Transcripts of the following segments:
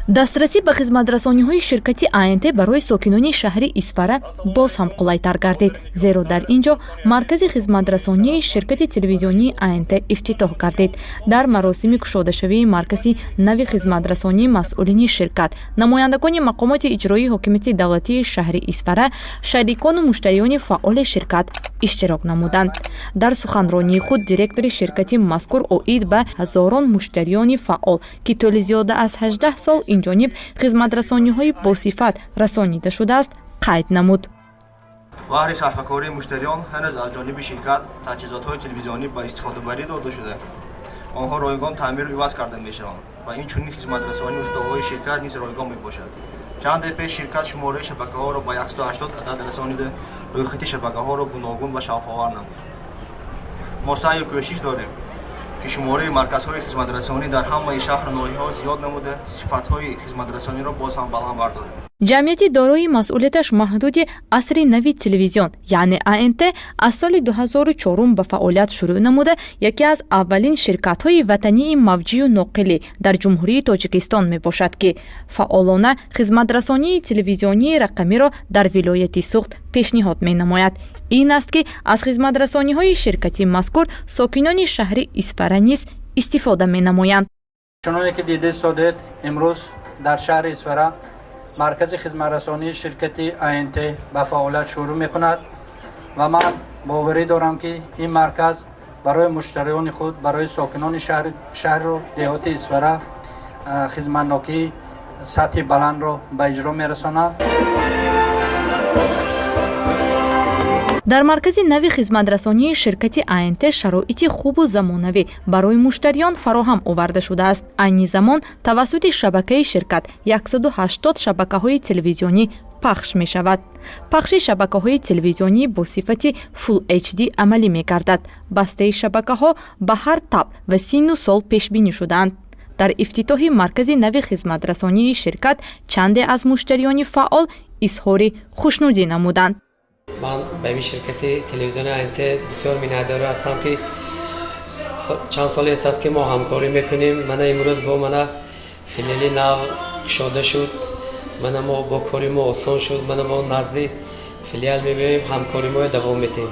Дастрасӣ ба хизматрасониҳои ширкати АНТ барои сокинони шаҳри Исфара боз ҳам қулайтар гардид, зеро дар ин ҷо маркази хизматрасонии ширкати телевизионии АНТ ифтитоҳ гардид. Дар маросими кушодашавии маркази нави хизматрасонӣ масъулини ширкат, намояндагони мақомоти иҷроии ҳокимияти давлатии шаҳри Исфара, шарикону муштариёни фаъоли ширкат иштирок намуданд. Дар суханронии худ директори ширкати мазкур оид ба ҳазорон муштариёни фаъол, ки тӯли зиёда аз 18 сол инҷониб хизматрасониҳои босифат расонида шудааст, қайд намуд. Баҳри сарфакории муштариён ҳанӯз аз ҷониби ширкат таҷҳизотҳои телевизионӣ ба истифодабарӣ дода шуда, онҳо ройгон таъмиру иваз карда мешаванд ва инчунин хизматрасонии устоҳои ширкат низ ройгон мебошад. Чанде пеш ширкат шумораи шабакаҳоро ба 180 адад расонида, рӯйхати шабакаҳоро гуногун ва шавқовар намуд. Мо саъю кӯшиш дорем, ки шумораи марказҳои хизматрасонӣ дар ҳамаи шаҳру ноҳияҳо зиёд намуда, сифатҳои хизматрасониро боз ҳам баланд бардорем. Ҷамъияти дорои масъулияташ маҳдуди Асри нави телевизион, яъне АНТ, аз соли 2004 ба фаъолият шурӯъ намуда, яке аз аввалин ширкатҳои ватании мавҷию ноқилӣ дар Ҷумҳурии Тоҷикистон мебошад, ки фаъолона хизматрасонии телевизионии рақамиро дар вилояти Суғд пешниҳод менамояд. Ин аст, ки аз хизматрасониҳои ширкати мазкур сокинони шаҳри Исфара низ истифода менамоянд. Чуноне ки дида истодед, имрӯз дар шаҳри Исфара маркази хизматрасонии ширкати АНТ ба фаъолият шурӯъ мекунад ва ман боварӣ дорам, ки ин марказ барои муштариёни худ, барои сокинони шаҳру деҳоти Исфара хизматнокии сатҳи баландро ба иҷро мерасонад. Дар маркази нави хизматрасонии ширкати АНТ шароити хубу замонавӣ барои муштариён фароҳам оварда шудааст. Айни замон тавассути шабакаи ширкат 180 шабакаҳои телевизионӣ пахш мешавад. Пахши шабакаҳои телевизионӣ бо сифати Full HD амалӣ мегардад. Бастаи шабакаҳо ба ҳар табъ ва синну сол пешбинӣ шудаанд. Дар ифтитоҳи маркази нави хизматрасонии ширкат чанде аз муштариёни фаъол изҳори хушнудӣ намуданд. Ман ба ин ширкати телевизиони АНТ бисёр миннатдор ҳастам, ки чанд солест аст, ки мо ҳамкорӣ мекунем. Мана имрӯз бо мана филиали нав кушода шуд. Мана мо бо кори мо осон шуд. Мана мо назди филиал мебиёем, ҳамкори моро давом медиҳем.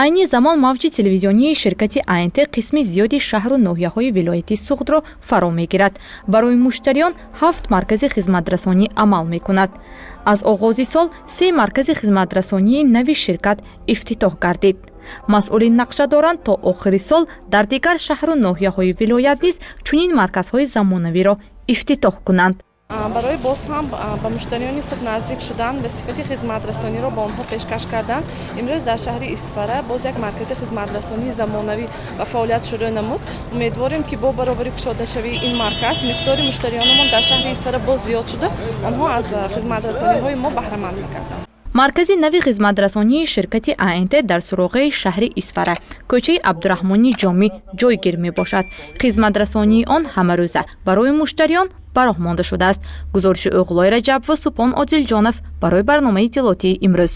Айни замон мавҷи телевизионии ширкати АНТ қисми зиёди шаҳру ноҳияҳои вилояти Суғдро фаро мегирад. Барои муштариён ҳафт маркази хизматрасонӣ амал мекунад. Аз оғози сол се маркази хизматрасонии нави ширкат ифтитоҳ гардид. Масъулин нақша доранд, то охири сол дар дигар шаҳру ноҳияҳои вилоят низ чунин марказҳои замонавиро ифтитоҳ кунанд. Барои боз ҳам ба муштариёни худ наздик шудан ва сифати хизматрасониро ба онҳо пешкаш кардан, имрӯз дар шаҳри Исфара боз як маркази хизматрасонии замонавӣ ба фаъолият шурӯъ намуд. Умедворем, ки бо баробари кушодашавии ин марказ миқдори муштариёнамон дар шаҳри Исфара боз зиёд шуда, онҳо аз хизматрасониҳои мо баҳраманд мегарданд. Маркази нави хизматрасонии ширкати АНТ дар суроғаи шаҳри Исфара, кӯчаи Абдураҳмони Ҷомӣ ҷойгир мебошад. Хизматрасонии он ҳамарӯза барои муштариён ба роҳ монда шудааст. Гузориши Оғлои Раҷаб ва Супон Одилҷонов барои барномаи иттилоотии «Имрӯз».